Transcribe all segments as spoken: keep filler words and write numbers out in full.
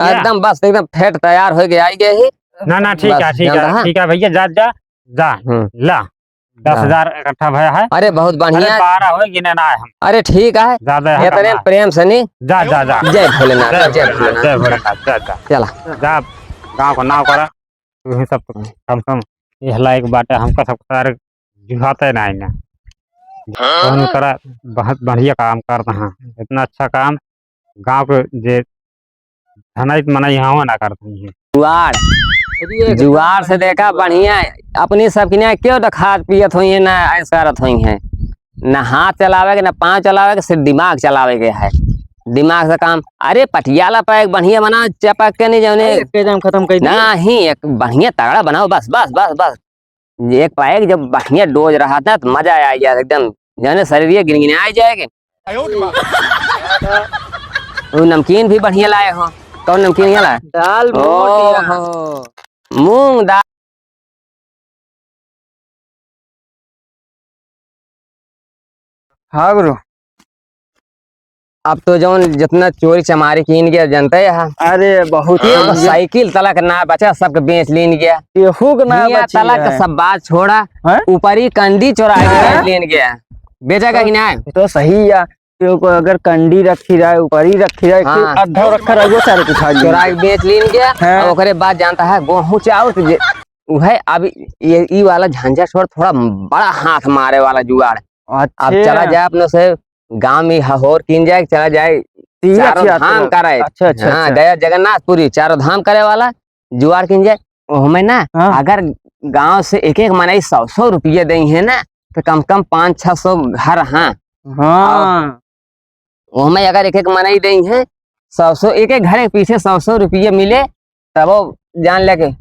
क्या? एकदम बस, एकदम ठेठ तैयार होइ गए, आइ गए ही। ना, ना, ठीक बस, है, ठीक जानता है, है? ठीक है भैया, जा, जा, जा, हम्म। ला, ला। दस हजार इकट्ठा भया है। अरे, बहुत बढ़िया। अरे, बारह हो, गिने ना है हम। अरे, ठीक है। ज्यादा है इतने कमा। प्रेम से नहीं। जा, जा, जा। जय भोलेनाथ, जय जय भोलेनाथ, भोलेनाथ। जय भोलेनाथ, जा, जा। चला। जा, गाँव को नाव करा। तू ही सब तो कम से कम ये लायक बाटे, हमका सब सारे जुहाते ना आईना। कौन करा, बहुत बढ़िया काम करता है, इतना अच्छा काम गाँव के जे धनाइत मनई हवा ना करते हैं। जुआड़, अरे, जुआड़ से देखा बढ़िया, अपनी सब के यहाँ क्यों तो खात पियत होइहैं, ना ऐश करत होइहैं, ना हाथ चलावे के, ना पाँव चलावे के, सिर्फ दिमाग चलावे के है। दिमाग से काम। अरे पटियाला पैक बढ़िया बनाओ, चपक के नहीं जौने। अरे, एक के जाम खत्म कर दिए। नहीं, एक बढ़िया तगड़ा बनाओ, बस, बस, बस, बस। एक पैक जब बढ़िया डोज रहा था तो मजा आ गया एकदम, जौने शरीर गिनगिनाए जाएगे। वो नमकीन भी बढ़िया लाए हो। कौन नमकीन ये लाए? दाल मोट यार। ओहो, मूंग दाल। हाँ गुरु। अब तो जौन जितना चोरी चमारी कीन गया जनते है। अरे बहुत ये कीन गया। साइकिल तलक ना बचा, सबके बेच लीन गया। केहू के ना हियाँ बची तलक है। सब बात छोड़ा, हैं? ऊपरी कंडी चोराई के हैं? बेच लीन गया। बेचा का कि ना? तो सही है। केहू को अगर कंडी रखी रहे, ऊपरी रखी रहे, हाँ। अद्धो रखा रहे, वो सारे उठा लिए। चोराई के बेच लीन गया, हाँ। और ओकरे बाद जानता है, गोहूँ चाउर तो जे, उहे अब ये, ई वाला झंझट छोड़, थोड़ा बड़ा हाथ मारे वाला जुआड़। अब अच्छा। चला जाए अपने से गाँव में हहोर कीन जाए, चला जाए तीर्थ चारों यात्रा। धाम करे। अच्छा, अच्छा, हाँ, अच्छा। गया जगन्नाथपुरी, चारों धाम करे वाला जुआड़ कीन जाए। ओहमे ना, हाँ। अगर गाँव से एक एक मनई सौ सौ रुपये देइहैं ना, तो कम से कम पाँच छह सौ घर, हाँ। हाँ। और ओहमे अगर एक एक मनई देइहैं सौ सौ, एक एक घर के पीछे सौ सौ रुपये मिले, तब वो जान ले के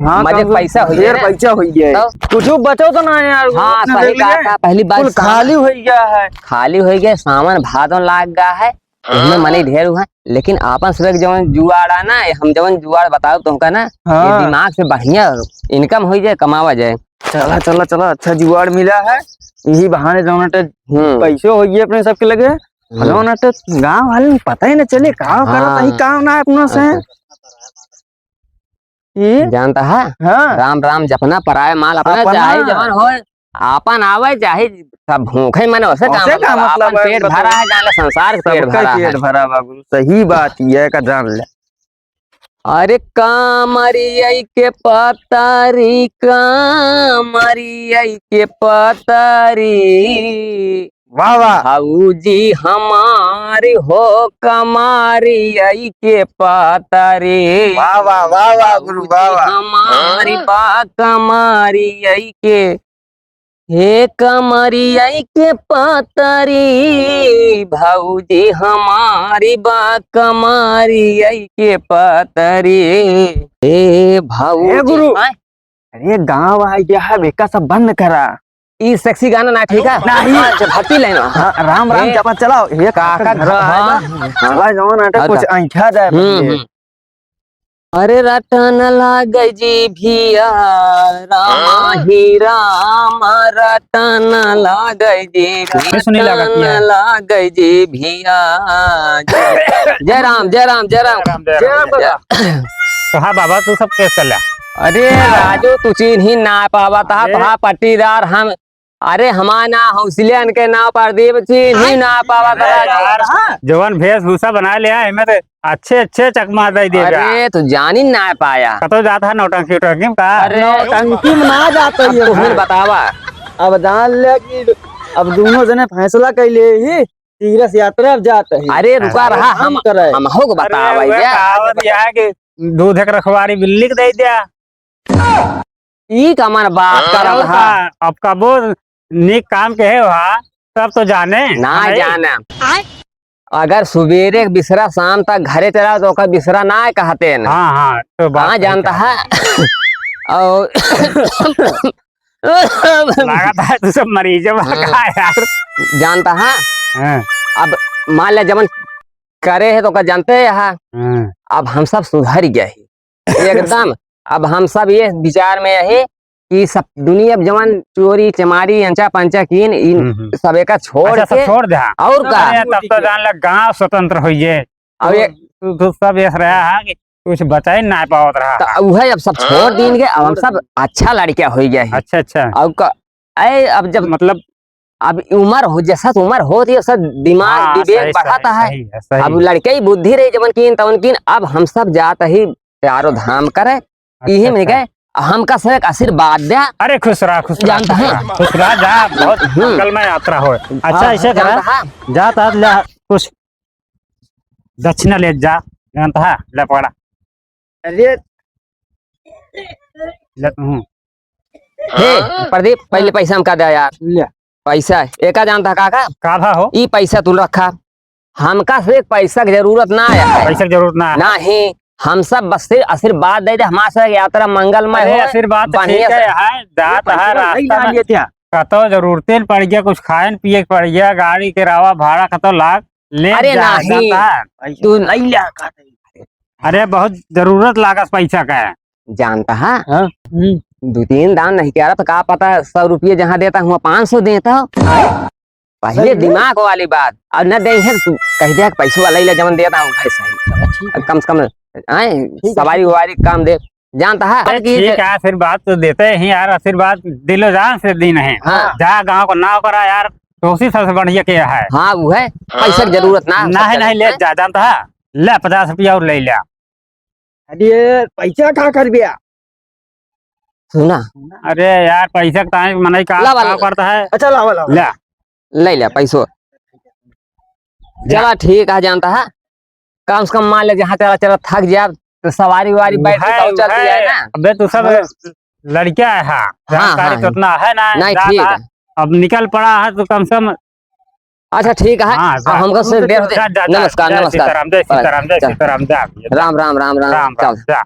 हाँ, मजे कम से पैसा हो ढेर जाए ना। पैसा हो गया है। तो कुछ बचो तो ना यार, हाँ, उतना सही दे कहा लिए। था, पहली बात कुल सामान खाली हो गया है। खाली हो गया, सामान भादों लाग गया है, इसमें मनई ढेर हुआ है, लेकिन आपन सब एक जवन जुआड़ा ना, हम जवन जुआड़ बताओ तुमका ना, ये हाँ। दिमाग से बढ़िया income हो जाए, कमावा जाए। चला, चला, चला, अच्छा जुआड़ मिला है, यही बहाने जवन अटे हम्म। पैसो हो गए अपने सबके लगे, हम्म। जवन अटे गाँव वाले में पता ही ना चले, का करत हाँ। ही, का ना अपना से। अच्छा। ये? जानता है? हाँ। राम राम जपना, पराया माल अपना, अपना। चाहे जवन होए, आपन आवे, चाहे सब भूखे मने, ओसे का ओसे मतलब? का मतलब आपन है, पेट बताओ। भरा है, जान ले संसार के पेट सबका भरा पेट है। भरा बा गुरु, सही बात ये का जान ले। अरे कामरिया के पतरी, कामरिया के पतरी, वाह, वाह। भौजी हमारी हो कमारी आई के पातरी। वाह, वाह, वाह, वाह, गुरु, वाह, भौजी वाह। हमारी बा कमारी आई के, हे कमारी आई के पातरी, भौजी हमारी बा कमारी आई के पातरी। हे भौजी, हे गुरु। आय। अरे गाँव आ गया है, बेका सब बंद करा। ई sexy गाना ना ठीक है? नहीं। अच्छा, भक्ति लाइन। हाँ, राम राम ए, जपा चलाओ। ये काका काका घर घर, आए हाँ, ना। हाँ। साला जवन आटे अरे कुछ का-, आंखा जाए हम्म, बंदे। हम्म। अरे रटन लागे जी भिया, राम हाँ। ही राम, रटन लागे जी, ये सुनी लागत रटन है। लागे जी भिया। जय राम, जय राम, जय राम। जय राम, जय राम, जय राम। तो हाँ बाबा, तू सब केस कर ला। अरे राजू, तू चीन्ही ना पावत हा, अरे। भा पट्टीदार हम। अरे हमार ना हौसले अनके ना प्रदीप, चीन्ही ना पावत अरे राजू। यार, जवन वेशभूषा बना लिया है, इनमें तो अच्छे अच्छे चकमा दे दिए बा। अरे तू जानी ना पाया। कतो जात है नौटंकी उटंकी में का? अरे नौटंकी में ना जात है अब ये तू भाई। बतावा। अब जान ले कि अब दोनों जने फैसला कर ले ही। तीर्थ यात्रा अब जात है। अरे रुका रहा, हम, हम करे। हम हो को अरे, बतावा वह ये। कहावत यह है कि दूध एक रखवारी बिल्ली के दे दिया। ई कमन बात हाँ, करत और हा? का? अब कबो नीक काम के है वहा, सब तो जाने। ना नहीं। जाना। अगर सुबेरे के बिसरा शाम तक घरे चला तो ओकर बिसरा ना कहते न। हाँ, हाँ, तो बात हाँ, सही जानता कहा। है। और लागत है तू सब मरीज है, हाँ। का यार? जानता है? हाँ। अब मान ले जवन करे है तो का जानते हैं यहाँ। हाँ। अब हम सब सुधर गए हैं। एकदम। अब हम सब ये विचार में है कि सब दुनिया में जवन चोरी चमारी अंचा पंचा कीन इन हम्म, हम्म। सबे का छोड़ अच्छा, सब के छोड़ दे, हाँ। और का? अरे, तब तो जान लग गाँव स्वतंत्र होइए। अब ये तू, तू सब ऐस रहा है कि कुछ बचाई ना पावत रहा। तो उहे अब सब छोड़ दीन के, अब हम सब अच्छा लड़का होइ गया है। अच्छा, अच्छा। अब क-, ए, अब जब मतलब अब उमर हो, जैसा तो उमर होत ही, वैसा दिमाग, हाँ, विवेक सही, बढ़त सही, है। सही है, सही अब है। लड़के ही बुद्धि रही जवन कीन तवन कीन, अब हम सब जात ही प्यारो धाम करे, अच्छा, इही में अच्छा। गए, हमका से एक आशीर्वाद द्या। अरे खुश रहा, खुश रहा, जानता खुश है। रहा, खुश रहा, जा, बहुत हम्म। मंगलमय यात्रा होए। अच्छा, हाँ, ऐसे जानता करा, है। जा, ता ले कुछ दक्षिणा ले जा, जानता है, ले पकड़ा। अरे। ले, हम्म। हे, प्रदीप, पहले पैसा हमका दे यार। ले। पैसा, एका जानता का का? का भा हो? ई पैसा तू रखा। हमका से पैसा की जरूरत ना है। पैसा की जरूरत ना है। नहीं, हम सब बस सिर्फ आशीर्वाद दे दे, हमार सब यात्रा मंगलमय अरे, हो, आशीर्वाद तो बढ़िया ठीक से। है, है, जात ये है पैसा रास्ता नहीं में। लिए क्या? कतो जरूरते न पड़ गया, कुछ खाए न पिए के पड़ गया, गाड़ी किरावा भाड़ा कतो लाग, ले अरे जा, नहीं, जाता है। तू नहीं लिया का? अरे, बहुत जरूरत लागस पैसा का है। जानता है? हाँ। हम्म। दो तीन दान नहीं कह रहा तो का पता, सौ रुपये जहाँ देता हूँ, पाँच सौ देता। पहले सही है। दिमाग वाली बात, और न दे है तो कह दे पैसों वाला ही ले, जवन देता हूँ भाई सही। ठीक है। कम से कम, आए, ठीक है। सवारी उवारी काम दे, जानता है? अरे कि ठीक है, आशीर्वाद तो देते ही यार, आशीर्वाद दिलो जान से दिन है। हाँ। जा गाँव को नाव करा यार, कोशिश सबसे बढ़िया किया है। हाँ, वो है, पैसा की जरूरत ना, नहीं, सब नहीं, ले है। जा, जानता है? ले पचास रुपया और ले ले। अरे, पैसा का कर दिया? सुना। अरे यार, पैसा के ताई मनई का, लावा, का लावा। करता है? अच्छा, लावा, लावा। ले। ले ले पैसो। जा। चला ठीक है, जानता है, कम से कम मान ले जहाँ चला चला थक जाए तो सवारी वारी बैठ के है, तो चलती है है। ना। अबे तू सब हाँ। लड़किया है, हाँ। हाँ, जानकारी हाँ, तो हाँ। उतना है ना, नहीं, ज्यादा। ठीक है। अब निकल पड़ा है तो कम से कम अच्छा, ठीक है। हाँ, अब जा। हमको सिर्फ डेढ़ दे। जा, जा, जा, नमस्कार, जय नमस्कार। सीताराम, जय सीताराम, जय जा। सीताराम, जा। राम, राम, राम, राम, राम, राम, चल। जा।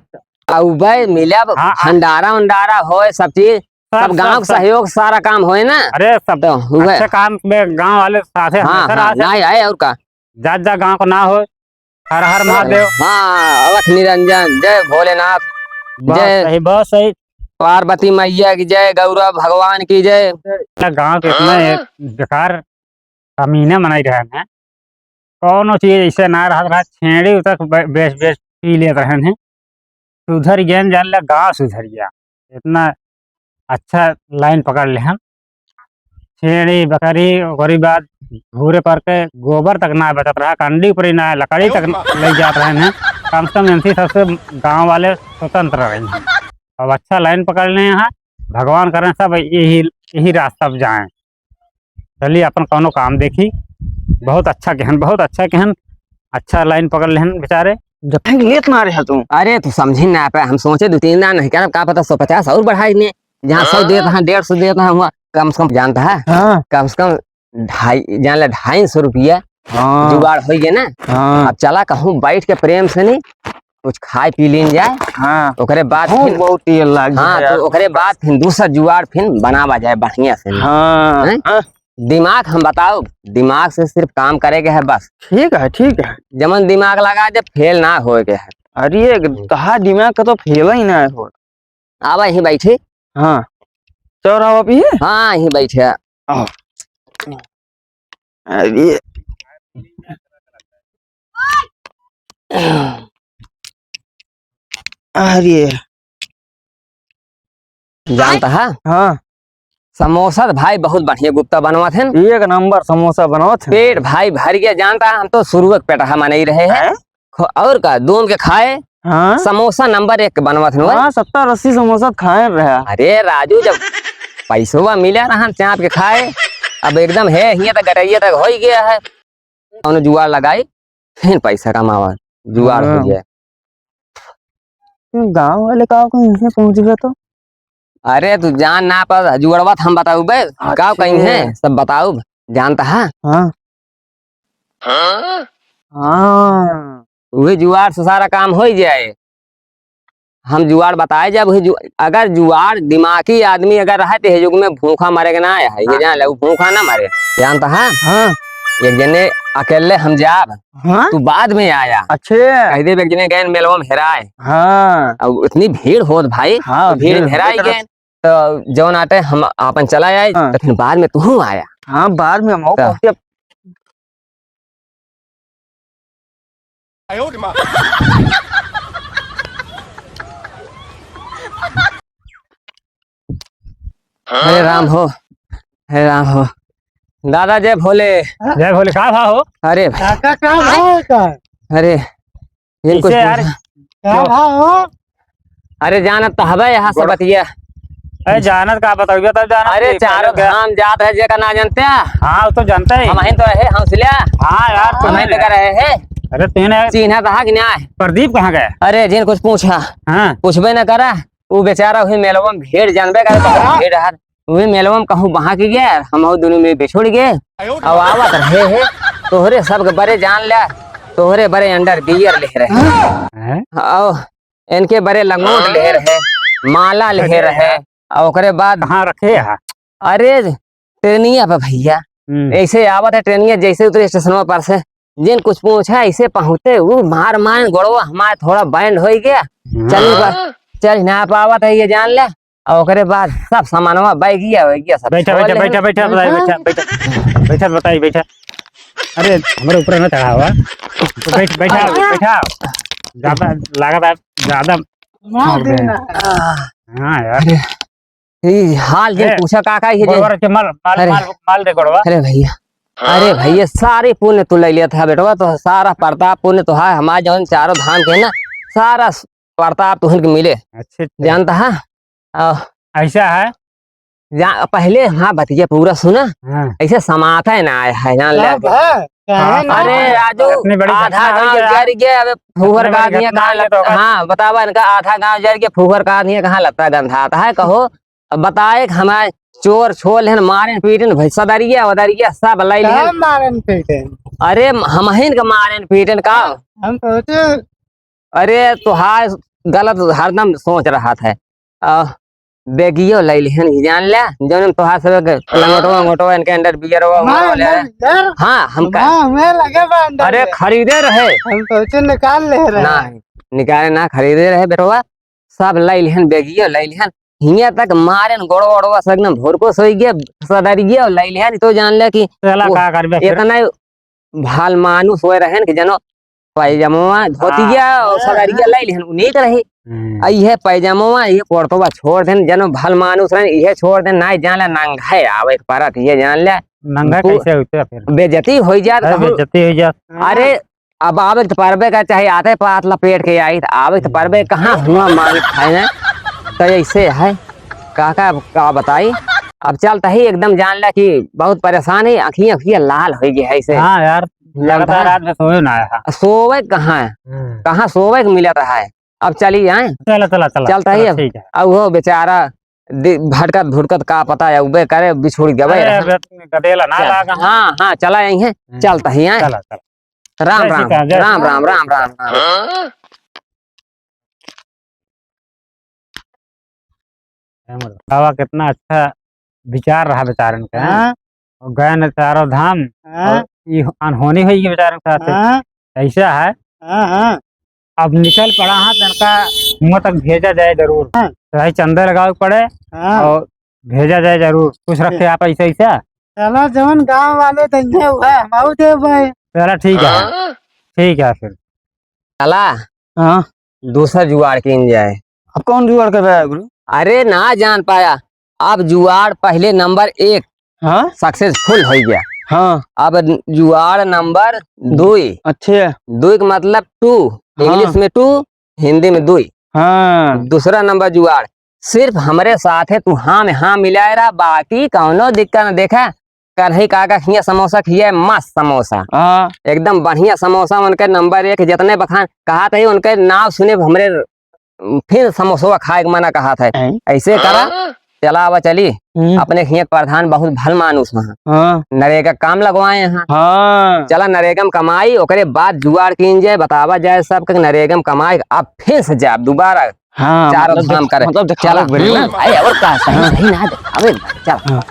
अब भाई मिलब, हाँ, हाँ। भंडारा उंडारा होए, सब चीज, सब, सब गाँव सब, के सब। सहयोग, सारा काम होए ना। अरे, सब तो हुए। अच्छा काम में गाँव वाले साथे हाँ, हमेशा हाँ, रहा से। नहीं आए और का। जा, जा, गाँव को ना हो। हर हर महादेव। हाँ, अवध निरंजन, जय भोलेनाथ, बहुत जय सही, बहुत सही। पार्वती मैया की जय, गौरव भगवान की जय। गाँव के इतना एक बेकार कमीना मनई रहन है, कौनो चीज ऐसे ना रहत रहा, छेड़ी तक बे-, बेच बेच पी लेत रहन है। सुधर गया, जान ले गाँव सुधर गया, इतना अच्छा लाइन पकड़ ले हम। छेड़ी बकरी ओकरी बाद घूरे पर के गोबर तक ना बचत रहा, कंडी ऊपरी ना, लकड़ी तक ले जात रहन है। कम से कम इनसे सबसे गाँव वाले स्वतंत्र रहे हैं। अब अच्छा लाइन पकड़ ले हैं, भगवान करें सब यही, यही रास्ता पे जाएं। चलिए, अपन कौनो काम देखी। बहुत अच्छा कहन, बहुत अच्छा कहन, अच्छा लाइन पकड़ लेहन बेचारे। जब फेंक लेत ना रहे तू। अरे, तू समझी ना पे, हम सोचे दो तीन दान नहीं करब, का पता सौ पचास और बढ़ाई ने, जहाँ सौ देत हैं, डेढ़ सौ देत हैं, हुआ कम से कम जानता है, हाँ। कम से कम ढाई, जान ले, ढाई सौ रुपया हाँ। जुगाड़ होइ गए ना। हाँ। अब चला कहूँ बैठ के प्रेम से नहीं, कुछ खाए पी लीन जाए। हाँ। ओकरे बाद भूख फिर बहुत तेज लाग हाँ, जाए तो यार। ओकरे बाद फिर दूसरा जुगाड़ फिर बनावा जाए बढ़िया से। हाँ। हैं? हाँ। दिमाग हम बताओ, दिमाग से सिर्फ काम करे के है बस। ठीक है, ठीक है। जमन दिमाग लगा दे, फेल ना होए के है। अरे, हम्म। तहार दिमाग का तो फेल ही ना हो। आवा यहीं बैठे। हाँ। चौराहा पे है? हाँ, यहीं बैठे। आओ। अरे। अरे। जानता है? हाँ। समोसा तो भाई बहुत बढ़िया गुप्ता बनवत हैं। एक नंबर समोसा बनवत हैं। पेट भाई भर गया, जानता है, हम तो शुरू के पेटहा मनई रहे हैं। हैं? खो-, और का, दून के खाए, हाँ। समोसा नंबर एक के बनवत हैं, हाँ, सत्तर अस्सी समोसा तो खाए रहे। अरे राजू, जब पैसवा मिला रहा चाप के खाए, अब एकदम है, हियां तक गटैया तक होइ गया है। कौनो जुगाड़ लगाई, फिर पैसा कमावा, जुगाड़ होइ हाँ। जाए। गाँव वाले का कहीं से पहुँच गए तो? अरे, तू जान ना पर जुगड़वा त हम बताउबे, का अच्छा। कहीं है, सब बताउब, जानता है? हाँ। हाँ। हाँ। उहे जुआर से सारा काम होइ जाए। हम जुआर बताए जब उहे जु-, अगर जुआर दिमागी आदमी अगर रहे, तो ये युग में भूखा मरे के ना है, ये हाँ। जान ले, वो भूखा ना मरे, जानता है? हाँ। एक जने अकेले हम जाब, हाँ? तू बाद में आया। अच्छे। कह दे, एक जने गए मेलवा में हेराए। हाँ। अब इतनी भीड़ होत भाई, हाँ, तो भीड़ भीड़ हेराई होत गए। तो जौन आटे हम आपन चला आए, हाँ। तो फिर बाद में तू आया। हाँ, बाद में हम तो। पहुँचे। 哎呦我的妈！ हरे राम हो, हरे राम हो। दादा जय भोले। जय भोले, का भा हो? अरे भाई। काका, का भा है का? अरे, जिन कुछ कैसे यार? पूछा। का भा हो? अरे जानत तो हबे यहाँ से बतिया। अरे जानत का बताइए तब जानत अरे कि चारों पहले क्या? धाम जात है जेका ना जानते हैं। हाँ, वो तो जानते हैं। हमहिन तो है हौसला। हाँ यार, हमहिन तो कर रहे हैं। अरे तूने चिन्हा कहाँ कि ना है? प्रदीप कहाँ गया? अरे जिन कुछ पूछा। हाँ। पूछबे न करा। उ बेचारा वही मेलवा में भीड़ जानबे करे तो हाँ। भीड़ है। वही मेलवा में कहूँ बहा के गया, हम और दोनों में बिछुड़ गए। अब आवत रहे है, तोहरे सबके बरे जान ले, तोहरे बरे अंडर बियर ले रहे। हैं? और इनके बरे लंगोट ले रहे, माला ले रहे, और ओकरे बाद कहाँ रखे हैं? अरे ट्रेनिया पे भैया, हम्म। ऐसे आवत है ट्रेनिया, जैसे उतरे स्टेशनवा पर से, जिन कुछ पूछा, ऐसे पहुँचते, वो मार मार गोड़वा हमारे थोड़ा बैंड हो गया। हम्म। चल बा-, चल ना पावत है, ये जान ले। और ओकरे बाद सब सामानवा बैगिया, बैगिया सब बैठा, छोड़ बैठा, ले। बैठा, बैठा, बताई, बैठा, बैठा, बैठा, बताई, बैठा। अरे, हमारे ऊपर ना चढ़ा हुआ। तो बैठ, बैठा, बैठा। ज्यादा लागत है, ज्यादा मार छोड़ दे। देना। हाँ यार। अरे, ई हाल जे ए, पूछा काका, ये जे गोड़वा रख के माल, माल, अरे। माल, माल दे गोड़वा। अरे भैया, अरे भैया, सारी पुण्य तू ले लिया था बेटवा, तो सारा प्रताप पुण्य तो है, हमारे जौन चारों धाम के ना, सारा प्रताप तुहन के मिले। अच्छे, अच्छे। जानता है? आ, ऐसा है? जा, पहले हाँ बतिया पूरा सुना। हाँ। ऐसे समाते ना आए है, जान ले। हाँ, भाई, काहे ना? अरे, राजू, इतनी बड़ी आधा घटना हो गाँव गया। जर गया, अबे फूहर इतनी का बड़ी दिया घटना कहाँ हो गया तो लत्ता, होगा। हाँ, बतावा इनका आधा गाँव जर गया, फूहर का दिया कहाँ लत्ता गंधाता है, कहो। अब बताए कि हमारे चोर छोल हैं, मारन पीटन, भैंसा दरिया, वदरिया, सब लैल हैं। मारन पीटन? अरे, हमहिन के मारन पीटन का? हम सोचे अरे, तोहार गलत हरदम सोच रहत है। आ, बेगियो लइ लिहन ही जान ले, जौन तोहार सब के लंगोटवा, वंगोटवा, इनके अंडर बियरवा, ना, वंगोटवा ले ना, रहे। यार। हाँ, हम का ना, हमें लगे बा अंडर अरे, में। खरीदे रहे। हम सोचे निकाल ले रहे। ना, निकाले ना, खरीदे रहे बेटवा। सब लइ लिहन, बेगियो लइ लिहन। हियाँ तक मारेन, गोड़वा, ओड़वा सब एकदम भोरको सोई गया, सदर गया, लइ लिहन, तो जान ले कि चला, वो का करबे फिर? इतना भल मानुस होए रहेन कि जनो पैजमवा, धोतिया हाँ। और सदरिया लइ लिहन, उ नीक रही। हम्म। आ इहे पैजमवा, इहे कुर्तवा छोड़ देन, जनो भल मानुस रहेन, इहे छोड़ देन, नाहीं जान ले नंगे आवे के परत, ये जान ले। नंगे कु-, कैसे होते फिर? बेइज्जती होइ जात अरे, कहूँ। बेइज्जती होइ जात। अरे, अब आवे के तो परबे का चाहे, आते पात लपेट के आई, तो आवे के तो परबे, कहाँ हुआ मालिक है ना? तो ऐसे है, का, का, का बताई? अब चलता ही एकदम जान ले कि बहुत परेशान है, अखियाँ, अखियाँ लाल होइ गई है ऐसे। हाँ यार, लगता लगातार है। रात में सोए ना आया। सोवे कहाँ है? हम्म। कहाँ सोवे के मिलत है? अब चली आए। चला, चला, चला, चलता ही चला, अब। ठीक है। अब वो बेचारा दि-, भटकत भुटकत का पता है, उबे करे बिछुड़ गवे अरे, रहे। अबे गदेला ना चल। लागा। हाँ, हाँ, चला यहीं है। हम्म। चलता ही आए। चला, चला। राम, जय राम, सीता, जय राम, सीता। राम, राम, राम, राम। बाबा, कितना अच्छा विचार रहा बेचारन के, हैं? हाँ। और गए न चारों धाम, हाँ। और ई अनहोनी हुई के बेचारन के साथ। हाँ। ऐसा है। हाँ, हाँ। अब निकल पड़ा है, तो इनका हुआं तक भेजा जाए जरूर। हाँ। चाहे चंदा लगावे के पड़े हाँ। और भेजा जाए जरूर। कुछ रखे आप ऐसे, ऐसा? चला, जवन गाँव वाले देंगे, वह हम आऊ देबे। चला, ठीक है। हाँ। ठीक है फिर। चला। हाँ। दूसरा जुगाड़ कीन जाए। अब कौन जुगाड़ कर रहा है, गुरु? अरे, ना जान पाया। अब जुगाड़ पहले नंबर एक हाँ? Successful हो गया। हाँ। अब जुगाड़ नंबर दुई। अच्छे। दुई के मतलब two, हाँ। English में two, हिंदी में दुई। हाँ। दूसरा नंबर जुगाड़, सिर्फ हमरे साथे तू हाँ में हाँ मिलाए रहा, बाकी कौनो दिक्कत न देखा। कन्हई काका खिया समोसा, खिया मस्त समोसा। हाँ। एकदम बढ़िया समोसा, उनके नंबर एक, जितने बखान कहा थे, उनके नाव सुने हमरे फिर समोसवा खाए के मना कहा थे। हैं? ऐसे करा, हाँ? चला आवा चली, हम्म। अपने हियाँ के प्रधान बहुत भल मानुस हैं। हाँ। नरेगा काम लगवाए हैं। हाँ। चला नरेगा में कमाई, ओकरे बाद जुगाड़ कीन जाए, बतावा जाए सबके नरेगा में कमाई, अब फिर से जाब दोबारा हाँ, चारों मतलब धाम देख-, करे। मतलब देखावे चला। के पड़े ना। हम्म। अरे और का, सही, हाँ। सही ना देखावे, चला। हाँ।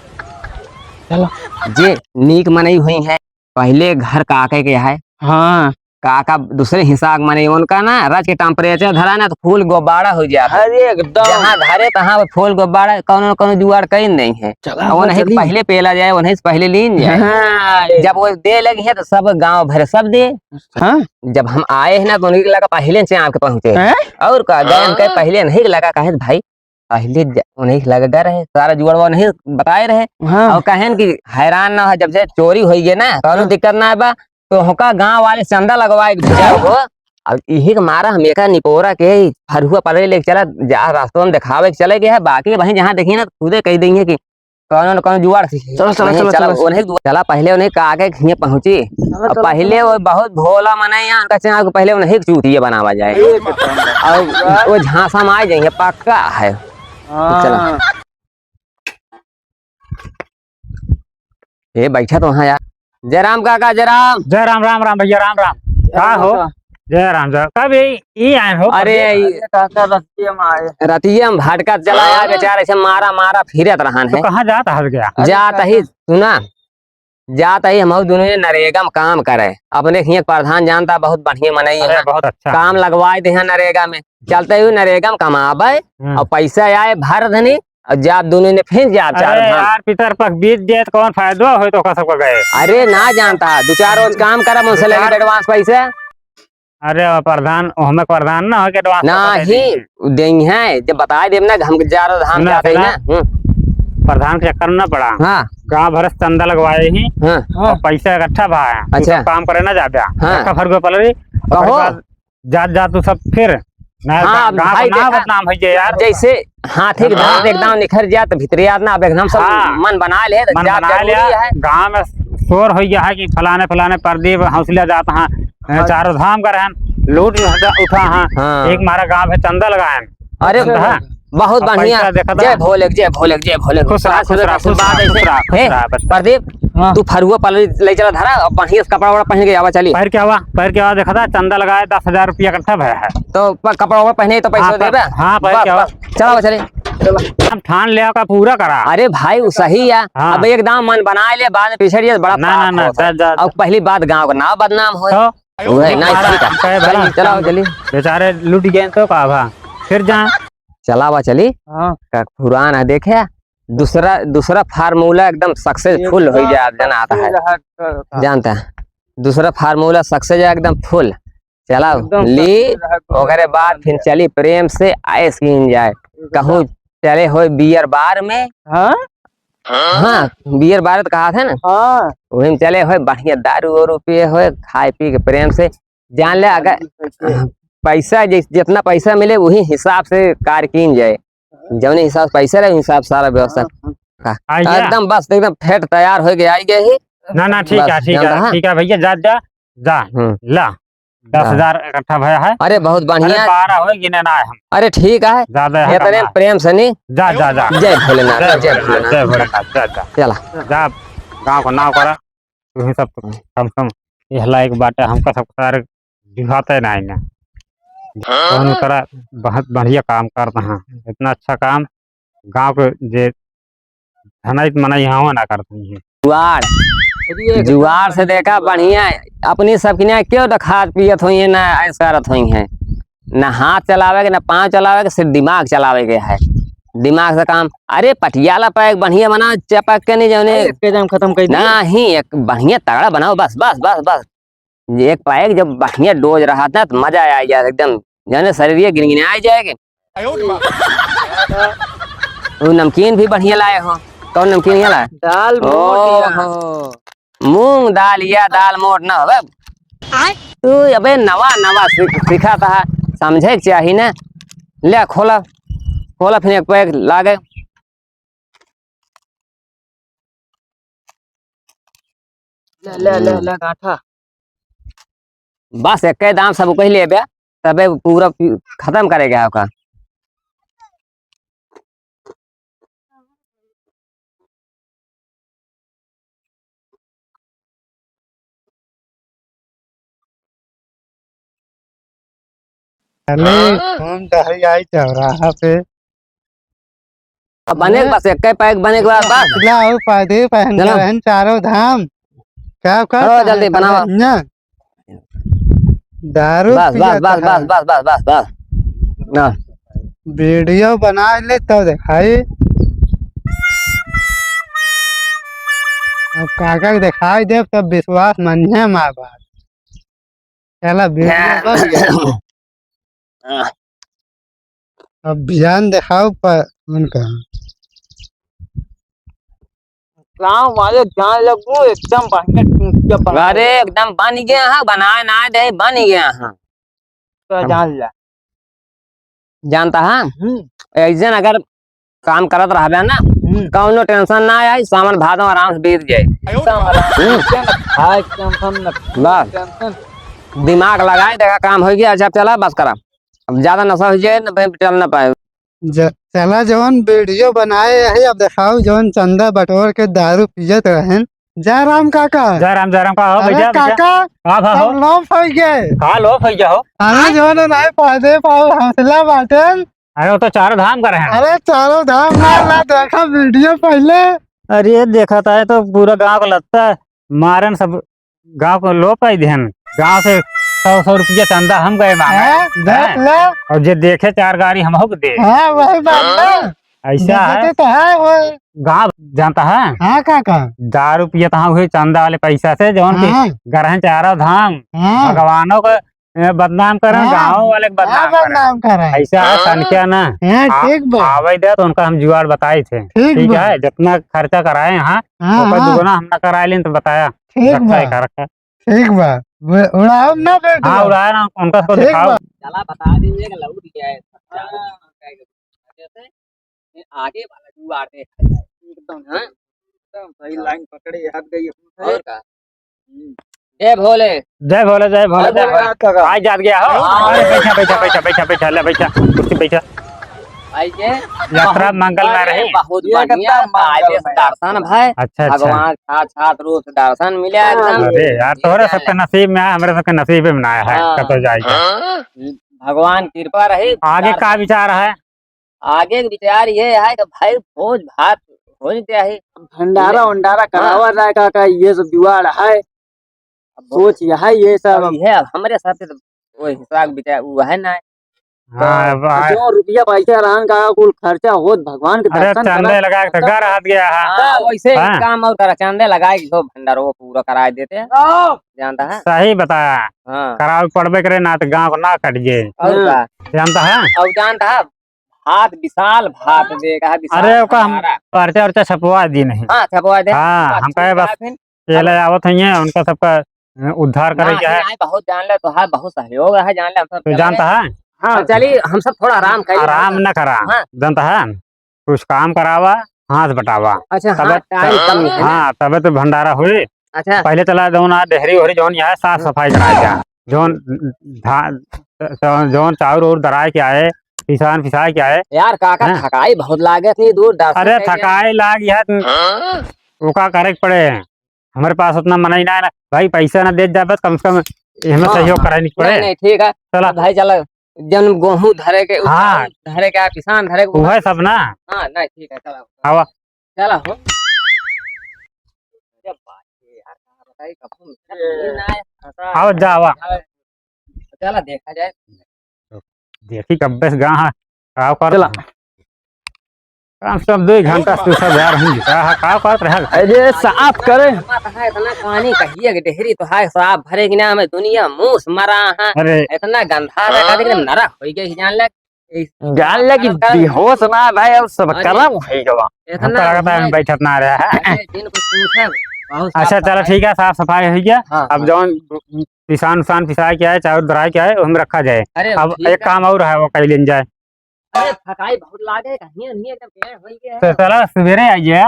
चला। जे नीक मनई हुई है, पहले घर काके के है। हाँ। काका दूसरे हिसाब के मनई, उनका ना रच के temperature धरा ना तो फूल गुब्बारा हो जाता। अरे एकदम। जहाँ धरे तहाँ फूल गुब्बारा, कौनो न कौनो जुगाड़ कहीं नहीं है। चला, और उन्हें चली। पहले पेला जाए, उन्हें से पहले लीन जाए। हाँ। जब वो दे लगी है तो सब गाँव भर सब दे। हाँ। जब हम आए हैं ना तो उन्हीं के लगा पहले से आके पहुँचे। हैं? और का, गए उनके हाँ। पहले नहीं लगा, कहे भाई पहले ज-, उन्हीं लग गए रहे, सारा जुगाड़ वो नहीं बताए रहे। हाँ। और कहेन कि हैरान ना हो, जब से चोरी होई गए ना, कौनो हाँ। दिक्कत ना बा, तो होका गाँव वाले चंदा लगवाए के भेजा हो। अब यही के मारा हम एका निपोरा के फरुआ पलरी लेके चला, जा रास्ता में देखावे के चले गए है, बाकी वहीं जहाँ देखी ना, खुदे कह देंगे कि कौनो न कौनो जुगाड़ सीखे। चलो, चलो, वहीं चलो, चला, चलो। उन्हें दु-, चला, पहले उन्हें का के हियाँ पहुँची। चलो, अब चलो, पहले चलो। वो बहुत भोला मने यहाँ, उनका चेहरा को पहले उन्हें चूतिया बनावा जाए। ठीक है, चलो। और वो झांसा में आ जाएंगे, पक्का है। हाँ। चलो। ए, बैठा तो हाँ यार। जय राम काका, जय राम। जय राम, राम, राम भैया, राम, राम। का हो? काका। जय राम, जय। कब ये, ये आए हो? अरे, अरे, काका, रतिया में आए। रतिया में भटकत चला यार, हाँ। बेचारा ऐसे मारा, मारा फिरत रहन तो है। कहाँ जात हस गया? अरे जात काका। ही, सुना, जात ही हम दोनों ये नरेगा में काम करे। अपने हियाँ प्रधान जानता, बहुत बढ़िया मनई अरे, है। बहुत अच्छा। काम लगवाए दे हैं नरेगा में। चलते हुए नरेगा में कमाबे हम्म। और पैसा आए भर धनी और जात दोनों ने फिर जात चार अरे धाम। यार, पितर पख बीत जाए तो कौन फायदा होए तो का सबका गए? अरे ना जानता, दो चार रोज काम करब, उनसे लेके बेकार। Advance पैसा। अरे प्रधान, हमें प्रधान ना हो के advance ना पैसा दे ही दीजिए। देंगे हैं, जब बताए देब ना कि हम चार धाम सुना, जाते हैं सुना। ना। हम्म। प्रधान के चक्कर में ना पड़ा। हाँ। गाँव भर से चंदा लगवाए ही हाँ। और पैसा इकट्ठा भा है। तू अच्छा। सब काम करे ना जाबे। हाँ। इकट्ठा भर के पलरी, कहो। ओकरे बाद जात, जात तू सब फिर ना हाँ, गा-, गाँव भाई, का नाम देखा, बदनाम होइ जाए यार। जैसे हाथी के दांत हाँ। एकदम निखर जात, भीतरे आत ना, अब एकदम सब हाँ। मन बना ले, मन जात बना जरूरी लिया। है। गाँव में शोर होइ गया है कि फलाने, फलाने प्रदीप हौसला जात हाँ, हाँ। चारों धाम कर हैं, लूट उठा, उठा हाँ। हाँ। एक मारा गाँव है, चंदा लगाए हैं। अरे, चंदा है। बहुत अब बढ़िया। पैसा देखा था। जय भोले, जय भोले, जय भोले। खुश रहा, खुश रहा, खुश रहा, आशीर्वाद खुश ऐसे। रहा, खुश हे, रहा, बस। प्रदीप, हाँ। तू फरुआ पलरी ले चला धरा, अब बढ़िया से कपड़ा वपड़ा पहन के आवा, चली। पहन के आवा, पहन के आवा, देखा था, चंदा लगाए, दस हजार रुपया इकट्ठा भया है। तो प-, कपड़ा वपड़ा पहने तो पैसा हाँ, देबे? हाँ, पहन बस, के आवा। बस, चला, चली। हम ठान ले का पूरा करा। अरे भाई, वो सही है। हाँ। अब एकदम मन बना ले, बाद में पिछड़ जाए, बड़ा ना, पाप ना, ना, होता है। जा, जा, अब जा। पहली बात गाँव का नाम बदनाम हो। तो? वो है, ना, मारा, ठीक है। कहे चला, भला, चला, चली। बेचारे लूट गए तो का भा? फिर जा। चला बा, चली। हाँ। का पुरान है, देखे? दूसरा, दूसरा formula एकदम successful हो जाए, आप जना आता है। एकदम। जानता है? दूसरा formula success है एकदम full। चला, एकदम ली, success है। ओकरे बाद फिर चली प्रेम से ऐश कीन जाए। एकदम। कहूँ चले हो beer bar में। हाँ? हाँ, beer bar तो कहा था ना? हाँ। वही में चले हो, बढ़िया दारू वारू पिए हो, खाए पी के प्रेम से। जान ले, अगर पैसा जैस-, जितना पैसा मिले, वही हिसाब से कार कीन जाए। जौने हिसाब से पैसा रहे, हिसाब से सारा व्यवस्था। हाँ, हाँ। का-, आइए। एकदम बस, एकदम फेट तैयार हो गया, आई गए ही। ना, ना, ठीक बस, है, ठीक जानता है, है? ठीक है भैया, जा, जा, जा, हम्म। ला। हाँ। दस हजार इकट्ठा भया है। अरे, बहुत बढ़िया। अरे, बारह हो, गिने ना है हम। अरे, ठीक है। ज्यादा है इतने ना। प्रेम से नहीं। जा, जा, जा। जय भोलेनाथ, जय जय भोलेनाथ, भोलेनाथ। जय भोलेनाथ, जा, जा। चला। जा, गाँव को नाव करा। तुही सब तो कम से कम यह लायक बाटे, हमका सब सारे दिखाते ना है ना। कौन करा, बहुत बढ़िया काम करता है, इतना अच्छा काम गाँव के जे धनाइत मनई हवा ना करते हैं। जुआर, अरे, जुआर से देखा बढ़िया, अपनी सब की ना क्यों तो खात पियत होई है, ना ऐश करत होई है, ना हाथ चलावे के, ना पाँव चलावे के, सिर्फ दिमाग चलावे के है। दिमाग से काम। अरे पटियाला पैक बढ़िया बना, चपक के नहीं जौने। अरे, एक के जाम खत्म कर दिए। नहीं, एक बढ़िया तगड़ा बनाओ, बस, बस, बस, बस। एक पैक जब बढ़िया dose रहा था तो मजा आ जाए एकदम, जौने शरीर ये गिनगिनाए जाएगे। वो नमकीन भी बढ़िया लाए हो। कौन नमकीन ये लाए? दाल मोट यार। ओहो। मूंग दाल या दाल मोट ना होवे। आय। तू अबे नवा नवा सीख-, सीखा था, समझे के चाही ना। ले खोला, खोला फिर एक पैक लागे। ले, ले, ले, हम्म। ले, गांठा। बस एक दाम सब कह लेबे, तबे पूरा पी-, खत्म करेगा आपका। चले, हाँ? घूम टहल आई चौराहा पे। अब बने के हैं? बस, एक पैक बने के बाद बस। लाओ, पादे पहन चलो। के रहन चारों धाम। क्या, क्या चलो, कहा जल्दी था बनाओ। ना? दारू बस, पिया बस, बस, था। बस, बस, बस, बस, बस। ना। वीडियो बना ले तो दिखाई। अब काका के दिखाई दे तब विश्वास मानिए माँ बाप। चला, वीडियो बन गया। अब बिहान देखाओ पर उनका। गाँव वाले जान लगू एकदम बढ़िया चूतिया बना अरे, दे। एकदम बन गया है, बनाए ना दे, बन गया है। तो अब जान ला। जानता है? हम्म। एक दिन अगर काम करत रहबे ना, हम्म। कौनो tension ना आई, सावन भादो आराम से बीत जाए। एकदम आराम से। हम्म। भाई, tension न, बस। Tension। दिमाग लगाए, देखा काम हो गया, अच्छा चला, बस करा। अब ज्यादा नशा हो जाए, न भाई चल ना पाए। ज-, चला जवन video बनाए है, अब देखाओ जवन चंदा बटोर के दारू पियत रहन। जय राम काका। जय राम, जय राम, का हो अरे भैया, भैया? काका, का भा हो? सब लोप होइ गए। का लोप होइ गया हो? अरे जवन नाहीं फायदे पाओ हौसला बाटेन। अरे वो तो चारों धाम का रहे हैं। अरे चारों धाम ना, ना देखा video पहले। अरे देखा था, ये तो पूरा गांव का लगता है, मारन सब गांव को लोप पाई देहन। गांव से सौ सौ रुपया चंदा हम गए मांगे। हैं? देख हैं? ले। और जे देखे चार गारी हमहू के दे। हाँ, वही बात ना। ऐसा है। देखते तो है वो। गांव जानता है? हाँ काका। दारू पियत हाँ हुए चंदा वाले पैसा से, जौन की हाँ। गरहन चारा धाम, हाँ। भगवानों को, ए, बदनाम करन, हाँ। गांव वाले के हाँ, बदनाम करन। बदनाम करन। ऐसा है, सन क्या ना? हाँ, आ-, ठीक बा। आवे दे तो उनका हम जुगाड़ बताई थे। ठीक ठीक बा। है, जितना खर्चा कराए यहाँ, हाँ, ओकर हाँ। दुगुना हम ना कराए लेन तो बताया। ठीक रखा बा। है का रखा? ठीक बा। उ-, उड़ाओ ना बेटी। हाँ, उड़ाए ना, उनका सबको ठीक दिखाओ। बा। चला बता दीजिए कि लौट गया है। ये आगे वाला जुआर देखा जाए। एकदम, हाँ? एकदम सही line पकड़े, हट गई अपने से। और का? हम्म। जय भोले। जय भोले, जय भोले, जय भोले। आज जात गया हो? हाँ। अरे, बैठा, बैठा, ले, बैठा, कुर्सी बैठा। आई के यात्रा बहुत मंगल में अरे, रही। बहुत ये बढ़िया, एकदम मंगल कायदे से में। दर्शन भाई। अच्छा, अच्छा। भगवान साक्षात रूप से दर्शन मिला हाँ। एकदम। अरे यार, तोहरे सबके नसीब में आए, हमरे सबके नसीब में ना आए है, हाँ। कतो जाए के। भगवान कृपा रही। आगे दर्शन का विचार है? आगे के विचार ये है कि भाई भोज भात होनी चाहिए। भंडारा ये वंडारा हाँ। करावा जाए का, का ये सब जुगाड़ है। अब सोच यह है ये सब। अब ये अब हमरे साथ तो वो हिसाब विचार वो है ना। हाँ, तो अब आ- जो रुपया पैसा रहन का कुल खर्चा होत भगवान के अरे दर्शन चंदे करा। लगा के तो घर हाथ गया है। हाँ, वैसे हाँ। काम और करा, चंदे लगा के जो भंडारो पूरा करा देते हैं। हाँ। जानता है? सही बताया। हाँ। करावे पड़बे करे ना तो गाँव को ना कट जाए। और हाँ। का? जानता है? और जानता है? भात विशाल भात देगा, विशाल अरे, ओका हम भंडारा। पर्चा उर्चा छपवा दी नहीं। हाँ, छपवा दे। हाँ, बस हम कहे ठीक बस है फिर। ये ले आवत हैं, उनका सबका, अ, उद्धार करे ना, के है। नहीं, बहुत जान ले, तो है, बहुत सहयोग है, जान ले, हम सब तो चला जानता गए। है? हाँ, चलिए, हम सब थोड़ा आराम करिए। आराम न करा, हाँ। जानता है? कुछ काम करावा, हाथ बटावा। अच्छा, तब हाँ, time कम है ना? हाँ, तबे तो भंडारा हुई। अच्छा। पहले चला जौन आज डेहरी ओहरी जौन यहाँ साफ सफाई कराए जा। जौन धा-, जौन चाउर ओउर दराए के आए, पिसान पिसाए के आए। यार काका, हैं? थकाई बहुत लागे थी, दूर दर्शन अरे करके। थकाई लाग यार, हाँ? वो का करे के पड़े? हमारे पास उतना मनई ना है ना। भाई पैसा ना देत जाबे, कम से कम एहमे हाँ, सहयोग हाँ। कराए के पड़े। नहीं, नहीं, ठीक है। चला। भाई चला, जन गोहूँ धरे के, हाँ। धरे के, पिसान धरे के, उहे सब ना। हाँ, नहीं, ठीक है, चला। आवा। चला हो। अरे बाप रे यार, का बताई, कब हम मिलना है, फंसा आओ, है। जा, आवा। चला देखा जाए। देखी कब से गाँव है, का कर चला। कम से कम दो घंटा से सब यार हम का, का करत रहे। अरे साफ करे। इतना पानी कहिए कि डेहरी तो है, साफ भरे कि ना, हमें दुनिया मूस मरा है। अरे। इतना गंदा है, का देख नरक हो गया, जान लग। जान ले कि बेहोश ना भाई, अब सब अरे, करम होइ गवा। इतना हमका लगता है हम बैठत ना रहा है। अरे, दिन को पूछे, बहुत साफ अच्छा, चला, सफाई। ठीक है, साफ सफाई होइ गया। हाँ, अब हाँ। जौन पिसान उसान पिसाए के आए, चाउर दराए के आए, वो हम रखा जाए। अरे, अब ठीक एक है। काम और है, वो कई लेन जाए। अरे, थकाई बहुत लागे, कहीं नहीं एकदम पेड़ होइ गया है। तो चला, सुबेरे आइए।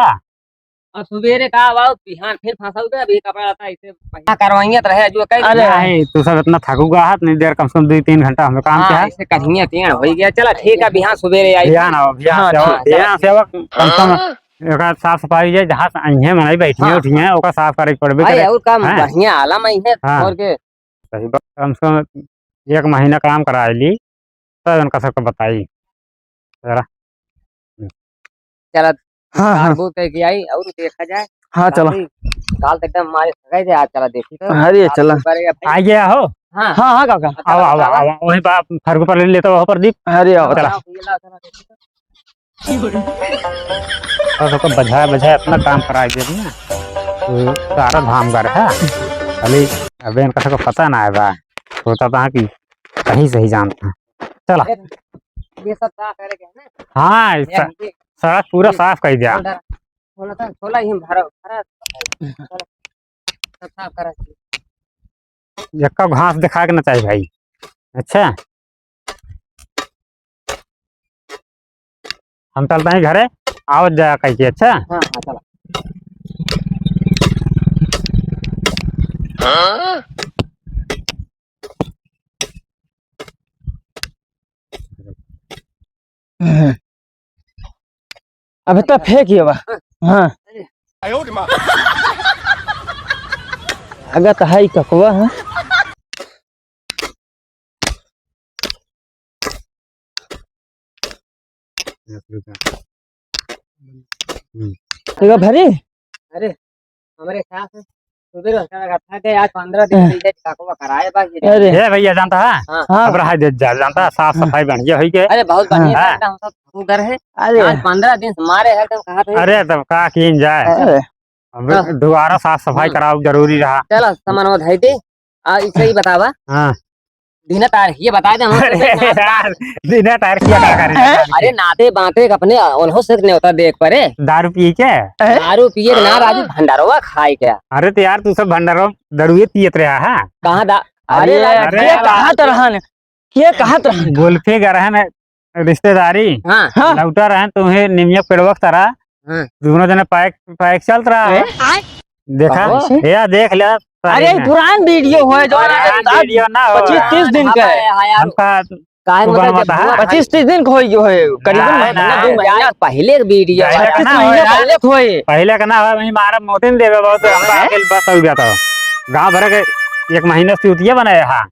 अब सुबेरे का आवा, बिहान फिर फंसाऊ दे, अभी कपड़ा लत्ता ऐसे पहिना करवाइए तो रहे, जो कह अरे दिया। नहीं, तू सब इतना थकूगा हाथ, नहीं देर, कम से कम दो तीन घंटा हमें काम हाँ, किया है। ऐसे कहीं टेढ़ हो गया। चला ठीक है, बिहान सुबेरे आई। बिहान आओ, बिहान हाँ, से आओ, ठीक है। बिहान से आओ, कम से कम हाँ। एक आध साफ सफाई हो जाए, जहाँ से अइहें, मनई बैठिए, हाँ, उठिए, हाँ। ओका साफ करे के पड़बे अरे, करे। और काम हैं? बढ़िया आलम आई है, हाँ। और के? सही बात, कम से कम एक महीना काम करा ली, तब उनका सबको बताई। जरा। चला, हाँ, हाँ। कारबो कह के आई और देखा जाए। हाँ, चला। काफी काल तक एकदम हमारे थकाई थे, आज चला देखी तो। अरे, काल चला। ऊपर है भाई। आ गया हो? हाँ। हाँ, हाँ, काका। हाँ, चला, आवा, आवा, बतावा। आवा। वहीं पर आप फरगू पर ले लेता हो, प्रदीप। अरे, आवा, चला। चला। ये ला, चला, देखी तो। और सबको बजाय, बजाय अपना काम कराए दे ना। तो सारा धाम घर है। अभी, अबे इनका सबको पता ना है बा। सोचा था कि सही, सही जानता है। चला। ये सब साफ करे के है ना? हाँ, ये स-, ये सड़क पूरा ये साफ कर दिया। छोला, छोला तो, छोला ही भरा, भरा। सब साफ करा। यक्का घास दिखा के ना चाही भाई। अच्छा, हम चलता ही घरे, आवत जाया कह के। अच्छा, हाँ, हाँ, चला। अबे तो फेंक ये बा। हाँ। अगर तो हाई ककवा है। हम्म। ठीक है भरी। अरे, हमरे सास सुबह रोज का रखा के आज पन्द्रह दिन हाँ। से इधर काकवा कराए बा ये। अरे। ए भैया, जानता है? हाँ। हाँ। अब रहा दे जा, जानता है, साफ हाँ। सफाई बढ़िया होई के। अरे, बहुत बढ़िया हाँ। लगता है, हम सब ठाकुर घर है। अरे। आज पन्द्रह दिन से मारे हैं, एकदम कहाँ थे? अरे, तब का कीन जाए? अरे। अब हाँ। दोबारा साफ सफाई हाँ। कराओ, जरूरी रहा। चलो, सामान वो धई दे। आ, इसे ही बतावा। हाँ। दीना तारीख ये बता दे, हम अरे यार, दीना तारीख ये का करे? अरे नाते बाते अपने ओल्हो से न्योता देख परे। दारू पी के? दारू पिए के ना राजू, भंडारवा खाए के। अरे तो यार, तू सब भंडारो दरुए पियत रहा है। कहाँ दा-, अरे अरे यार, अरे ये यार। कहाँ तरहन? ये कहाँ तरहन? गुल्फी गरहन रिश्तेदारी। हाँ। हाँ। लौटा रहन तुम्हें निमिया पेड़वा के तरह। हाँ। दोनों जने पैक, पैक चलत रहा है। हैं? देखा? कहो। या देख लिया। अरे, पुरान वीडियो है, जो पुरान आज वीडियो ना हो। पच्चीस तीस दिन का है। हाँ यार। हमका काहे तू मतलब बनवा जब था? हुआ पच्चीस तीस दिन का होई जो है, करीबन ना, महीना, ना, दो महीना। पहले के वीडियो है। पच्चीस महीना पहले का होई। पहले का ना हो, वही मारा मोतिन देवे बहुत, हमका हैं? आके बस हो गया था। गाँव भर के एक महीना से चूतिया बनाया है।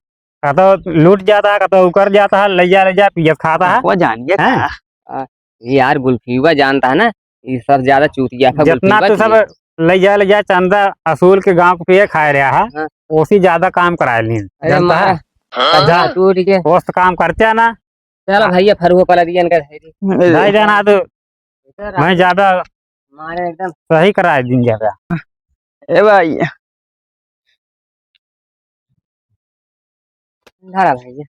कतो लूट जाता है, कतो उकर जाता है, ले जा, ले जा, पियत खाता है। वो जानिए हैं? का? आ, ये यार गुल्फीवा जानता है ना, ये सब ज्यादा चूतिया था जितना गुल्फीवा तू सब पिए। ले जा, ले जा, चंदा असूल के गाँव को पिए खाए रहा है, हाँ। ओसी ज्यादा काम कराए लीन, अरे जानता मारा, है? हाँ, जा, टूट के। ओस काम करते हैं ना। चलो भैया, फरुआ पला दिया इनका धैर्य। नहीं जाना तो इधर मैं आ। ज्यादा मारे एकदम। सही कराए दिन ज्यादा। ए भाई, धरा भैया।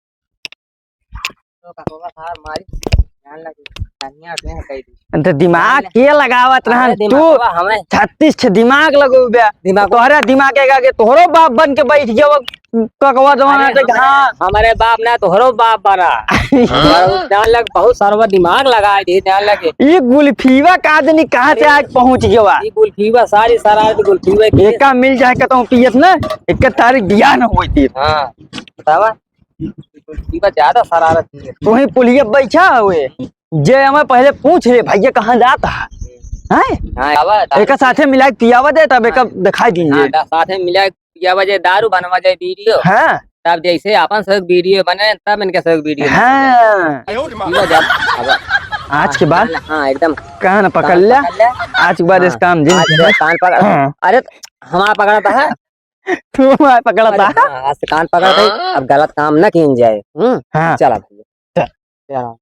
तो का होगा सार मारी, जान लगे, कन्या से कह दी। तो दिमाग जान ले। के लगावत रहन अरे तू? दिमागवा हमें छत्तीस छे दिमाग लगो बे। दिमाग तोहरा दिमाग के आगे तोहरो बाप बन के बैठ गयो ककवा जमाना अरे से, हमरे, हाँ। हमरे बाप ना तोहरो बाप बना। हाँ। जान लग बहुत सरवा दिमाग लगाए दे, जान लगे। ई गुल्फीवा का आदमी कहाँ से अरे, आज पहुँच गवा? ई गुल्फीवा सारी शरारत गुल्फीवा की। एका मिल जाए कहता हूँ पियत ना, एक तारीख बियाह न होई थी। हाँ, बतावा। ई गुल्फीवा ज्यादा शरारत की है। तोही पुलिया बैठा हुए, जे हमें पहले पूछ ले, "भैया कहाँ जाता है?" हैं? हाँ, आवा, दा- एका साथे मिला के पियावा दे, तब एका हाँ। दिखाई दीजिए। हाँ, दा-, साथे मिला के पियावा जाए, दारू बनवा जाए वीडियो। हाँ। तब जैसे अपन सब वीडियो बने, तब इनके सब वीडियो बने। हाँ। पीवा जा, अब आज के बाद हाँ, हाँ, एकदम कान पकड़ कान ले। पकड़ ले। आज के बाद हाँ। इस काम जिन आज के बाद कान पकड़। हाँ। अरे, हमारा पकड़ता है। तू हमारा पकड़ता अरे, है। हाँ, आज से कान पकड़ गई। अब गलत काम ना कीन जाए। हम्म? हाँ। चला भैया। चल। चला।